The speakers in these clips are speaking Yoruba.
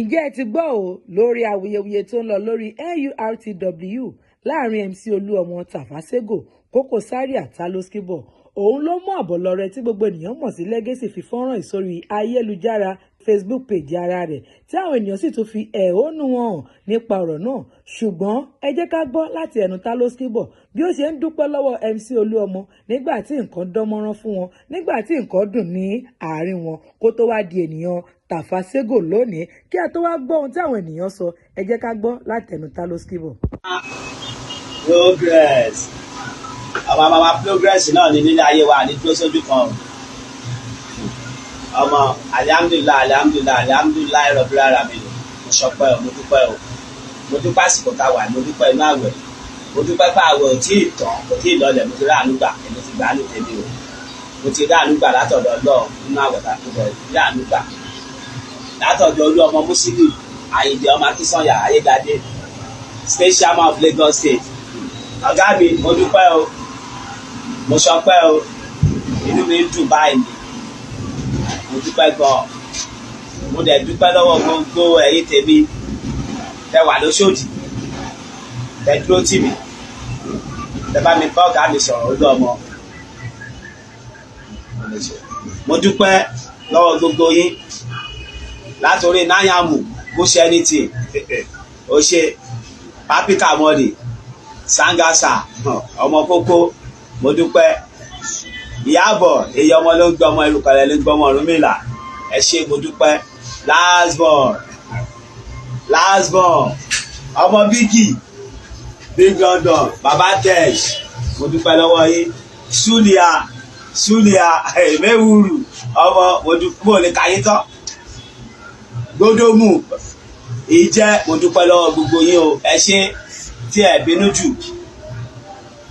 Ǹjẹ́ ẹ ti gbọ́ o lórí awuyewuye tó ń lọ lórí NURTW láàrin MC Olúọmọ, Tafa Sego, Koko Zaria, Taloskibo? Òun ló mú àbọ̀lọ́rẹ́ tí gbogbo ènìyàn mọ̀ sí Legacy fi fọ́nrán ìsórí ayélujára Facebook page ara rẹ̀, tí àwọn ènìyàn sì tún fi ẹ̀hónú wọn hàn nípa ọ̀rọ̀ náà. Ṣùgbọ́n ẹ jẹ́ ká gbọ́ láti ẹnu Taloskibo bí ó ṣe ń dúpẹ́ lọ́wọ́ MC Olúọmọ nígbà tí nǹkan dán mọ́rán fún wọn, nígbà tí nǹkan dùn ní àárín wọn, kó tó wá di ènìyàn Tafa Sego lónìí. Kí a tó wá gbọ́ ohun tí àwọn ènìyàn sọ, ẹ jẹ́ ká gbọ́ láti ẹnu Taloskibo. Progress, àwọn àmàmà progress náà ní nílé ayé wa, ní dúró sójú kan o. Ọmọ, alhamdulillahi, alhamdulillahi, alhamdulillahi rabbil alamin. Mo ṣọpẹ́ o, mo dúpẹ́ o, mo dúpẹ́ àsìkò tá a wà, mo dúpẹ́ inú àwẹ̀, mo dúpẹ́ pé àwẹ̀ ò tí ì tán, kò tí ì lọlẹ̀. Mo ti rí àánú gbà, èmi ti gbà á ní tèmi o. Mo ti rí àánú gbà látọ̀dọ̀ Ọlọ́run nínú àwẹ̀ tá a tó rí àánú gbà látọ̀dọ̀ Olú Ọmọ Musiliu Àyìndé ọmọ Akínsànyà Ayédáadé, State Chairman of Lagos State. Ọ̀gá mi, mo dúpẹ́ o, mo ṣọpẹ́ o. Inú mi ń dùn báyìí ni. Mo dúpẹ́ gan. Mo dẹ̀ dúpẹ́ lọ́wọ́ gbogbo ẹ̀yin tèmi tẹ wà lóṣòdì, tẹ dúró tì mí, tẹ bá mi bá ọ̀gá mi sọ̀rọ̀, Olú Ọmọ. Mo dúpẹ́ lọ́wọ́ gbogbo yín, látòrí náyàmù bó ṣe anything ó ṣe pápíkà mọ́lì sangasa ọmọ kókó. Mo dúpẹ́. Ìyáàbọ̀ èyí ọmọ ló ń gbọ́ ọmọ irúkọlẹ̀ ló ń gbọ́ ọmọ Ọ̀rúnmìlà. Ẹ ṣé, mo dúpẹ́. Last born, last born, ọmọ bíkì big London, baba tesh, mo dúpẹ́ lọ́wọ́ yín. Sulia, Sulia mewuru ọmọ, mo dúpẹ́. Mo lè kàyé tán. Gbódómù ìjẹ́, mo dúpẹ́ lọ́wọ́ gbogbo yín o. Ẹ ṣé tí ẹ bínú jù,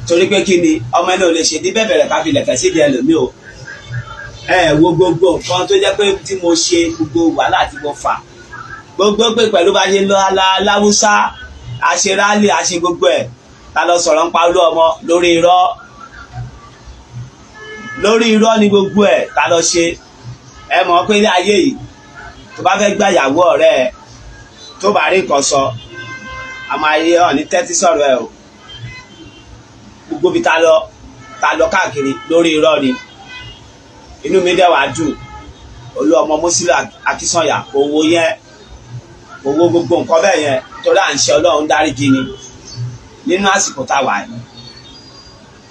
torí pé kí ni ọmọ ẹni ò lè ṣe ní bẹ́ẹ̀ bẹ̀rẹ̀ ká fi lẹ̀kẹ̀ sídìí ẹlòmíì o. Ẹ wo gbogbo nǹkan tó jẹ́ pé tí mo ṣe, gbogbo wàhálà tí mo fà, gbogbo pé pẹ̀lú bá ṣe lọ láwùsá, àṣe rally, àṣe gbogbo ẹ̀, ta lọ sọ̀rọ̀ ń pa Olú Ọmọ lórí irọ́, lórí irọ́ ni gbogbo ẹ̀ ta lọ ṣe. Ẹ mọ̀ pé ilé ayé yìí, tó bá fẹ́ gbà ìyàwó ọ̀rẹ́ ẹ, tó bá rí nǹkan sọ, a máa rí ọ ní tẹ́tí sọ̀rọ̀ ẹ o. Gbogbo bí ta lọ, ta lọ káàkiri lórí irọ́ ni. Inú mi dẹ̀ wá dùn. Olú Ọmọ Musiliu Akínsànyà, owó yẹn, owó gbogbo nǹkan bẹ́ẹ̀ yẹn, torí à ń ṣe Ọlọ́run dáríjì ni nínú àsìkò tá a wà yìí.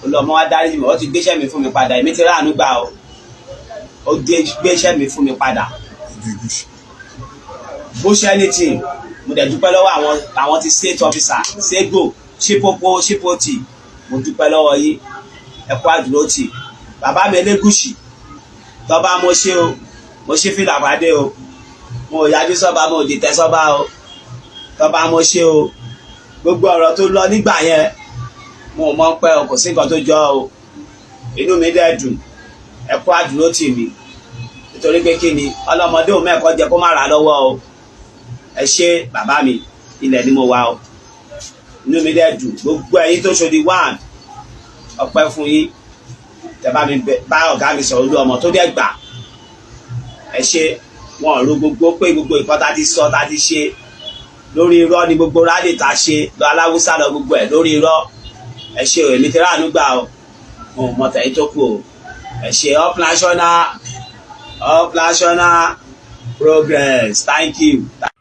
Olú Ọmọ wa dáríjì mi, ó ti gbéṣẹ́ mi fún mi padà. Èmi ti ráàánú gbà o. Ó gbéṣẹ́ mi fún mi padà bó ṣe anything. Mo dẹ̀ dúpẹ́ lọ́wọ́ àwọn ti state officer, sego, ṣípòpò ṣípòtì. Mo dúpẹ́ lọ́wọ́ yín, ẹ kú àdúró tì. Bàbá mi Elégùṣì tọ́ba, mo ṣe o, mo ṣe fìlà pàdé o, mo yájú sọ́ba, mo dìtẹ̀ sọ́ba o. Tọ́ba, mo ṣe o. Gbogbo ọ̀rọ̀ tó lọ nígbà yẹn, mo mọ̀ pé o kò sí nǹkan tó jọ o. Inú mi dẹ̀ dùn. Ẹ kú àdúró tì mí, nítorí pé kí ni ọlọ́mọdé òun mẹ́kọ̀ọ́ jẹ kó má ra lọ́wọ́ o. Ẹ ṣé bàbá mi, ilẹ̀ ni mo wà o. Inú mi dẹ̀ dùn. Gbogbo ẹ̀yin tó ṣòdì one, ọpẹ́ fún yín tẹ́ bá mi bá ọ̀gá mi sọ̀rọ̀, Olú Ọmọ tó dẹ̀ gbà. Ẹ ṣé. Wọn ò ro gbogbo pé gbogbo nǹkan tá ti sọ, tá ti ṣe lórí irọ́ ni, gbogbo rally tá ṣe lọ aláwùsá lọ, gbogbo ẹ̀ lórí irọ́. Ẹ ṣé o. Èmi ti ráàánú gbà o. Mo mọ tẹ̀yìn tó kù o. Ẹ ṣé. Up national, up national progress. Thank you.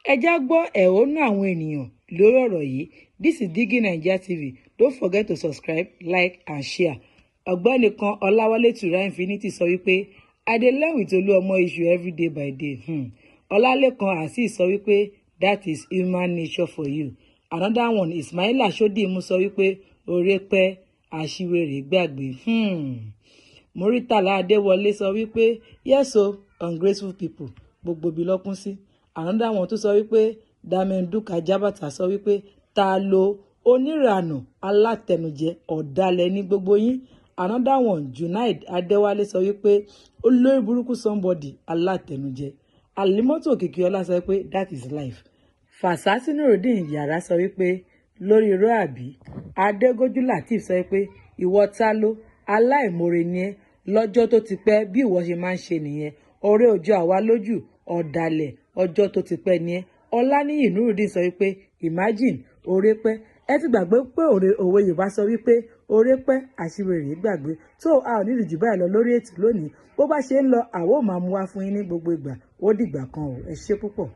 Ẹ já gbọ́ ẹ̀hónú àwọn ènìyàn lórí ọ̀rọ̀ yìí. This is Digi Naija TV. Don't forget to subscribe, like and share. Ọ̀gbẹ́ni kan, Ọláwálé Tura Infinity, sọ wípé, "I dey learn with Olúọmọ issue every day by day." Ọlálẹ́kan Azeez sọ wípé, "That is human nature for you." Another one, Ismaila Sodimu, sọ wípé, "Oore pẹ́, aṣiwèrè gbàgbé." Muritàlá Adéwọlé sọ wípé, "Yes o, ungrateful people, gbogbo ibi lọ́kùn sí." Another one tó sọ wípé, Damenduka Jabata sọ wípé, "Ta ló oníranù, alátẹnujẹ, ọ̀dàlẹ̀ ní gbogbo yín." Another one, Junaid Adéwálé, sọ wípé, "Olórí burúkú somebody, alátẹnujẹ." Alimọ́tò Òkìkíọlá sọ pé, "That is life." Fasasi Nurudeen Yàrá sọ wípé, "Lórí irọ́ àbí?" Adégójú Lateef sọ pé, "Ìwọ ta ló aláìmoore ni ẹ́ lọ́jọ́ tó ti pẹ́, bí ìwọ ṣe máa ń ṣe nìyẹn. Ọ̀rẹ́ ojú àwa lójú, ọ̀dàlẹ̀ ọjọ́ tó ti pẹ́ ni ẹ́." Ọláníyì Nurudeen sọ wípé imagine oore pẹ́. Ẹ ti gbàgbé pé òwe Yorùbá sọ wípé oore pẹ́, àṣìwèrè gbàgbé. Tó a ò nílùú jù báyìí lọ lórí ètò lónìí. Bó bá ṣe ń lọ, àwa ò máa mú wá fún yín ní gbogbo ìgbà. Ó dìgbà kan o, ẹ ṣé púpọ̀.